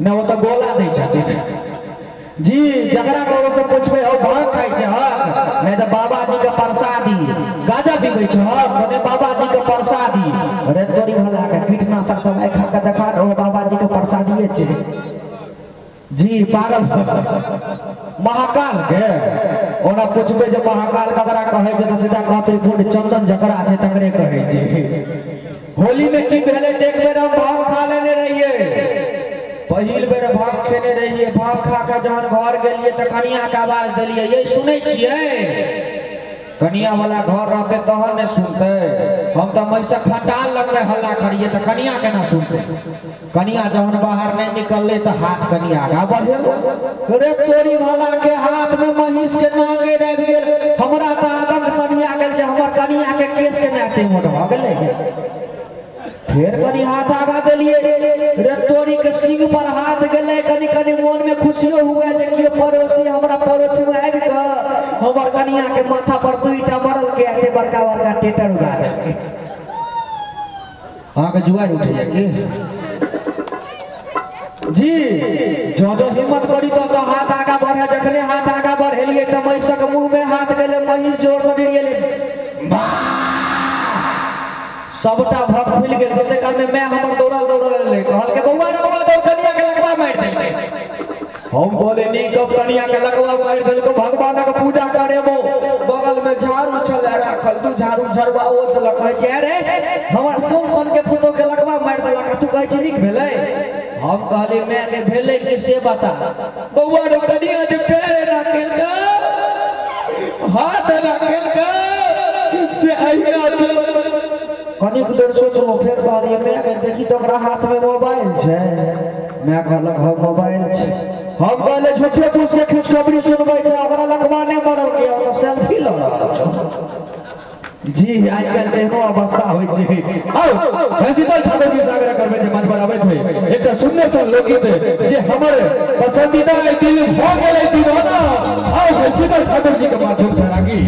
नहि, ओ तऽ गोला दै छथिन जी। जकरा ककरो से पूछबै, ओ भांग खाइ छै हक नहि तऽ बाबा जी के प्रसादी, गाजा पीबै छै हक नहि बाबा जी के प्रसादी। अरे तोरी भला के, कीटनाशक दवाई खा के देखा ने, ओ बाबा जी के प्रसादिए छै जी। पागल महाकाल के ओना पूछबै जे महाकाल ककरा कहै छै, तऽ सीधा कहतै गुण चंदन जकरा छै तकरे कहै छै। होली में की भेलै? एक बेर हम भांग खा लेने रहियै, पहिल बेर भांग खेने रहियै। भांग खा के जहन घर गेलियै तऽ कनिया के आवाज देलियै, ये सुनै छियै? कनिया वाला घर रहते तहन ने सुनते। हम तऽ महिषक खटाल लगले हल्ला करियै तऽ कनिया केना सुनते? कनिया जहन बाहर नहीं निकलले तऽ हाथ कनि आगा बढ़ेलो, रे तोरी भला के, हाथ में महिष के नांगे आबि गेल। हमरा तऽ आदंक सरिया गेल जे हमर कनिया के केस के नाते मोट भऽ गेलै। फेर कनि हाथ आगा देलियै, रे तोरी के, सिंह पर हाथ गेलै। कनि कनि मोन में खुशियो हुए जे केओ पड़ोसी हमरा पड़ोसी में आबि कऽ हमर कनिया के माथा पर दुईटा मरल के एते बड़का बड़का टेटर उगा देलकै। अहाँके जुआरि उठैया की जी? जो जो हिम्मत करी तो हाथ आगा बढ़े। जखने हाथ आगा बढ़ेलियै तऽ महिषक मुंह में हाथ गेलै, महिष जोर से डिर गेलै, सबटा भक खुलि गेल। तते काल में मैं हमर दौड़ल दौड़ल एलै, कहलकै, बौआ रे बौआ, दौड़, कनिया के लकवा मारि देलकै। हम बोले, नीक कनिया के लकवा मारि देलको, भगवानक पूजा करेबो। बगल में झाड़ू छलै राखल, दू झाड़ू झड़वाओ देलक। कहै छै, अरे हमर सोन सन के पुतोह के लकवा मारि देलक आ तू कहै छी नीक भेलै? हम कहली, माय के, भेलै कि से बता। बौआ रे, कनिया जे पैर एना केलकै, हाथ एना केलकै, से अहिना चल। कनिक देर सोचलहुँ, फेर कहलियै, माय के, देखी तऽ ओकरा हाथ में मोबाइल छै। माय कहलक, हँ, मोबाइल छै। हम कहले, झूठे फूस के खुशखबरी सुनबै छै, ओकरा लकवा नहि मरल के, तऽ सेल्फी लऽ रहल छौ जी। आइ काल्हि एहनो अवस्था होइ छै। आउ, शीतल ठाकुर जी से आग्रह करबै जे मंच पर अबैत होइ एकटा सुंदर सा लोकगीत जे हमर पसंदीदा दिल भऽ गेलै दीवाना। आउ, शीतल ठाकुर जी के माध्यम से रागी।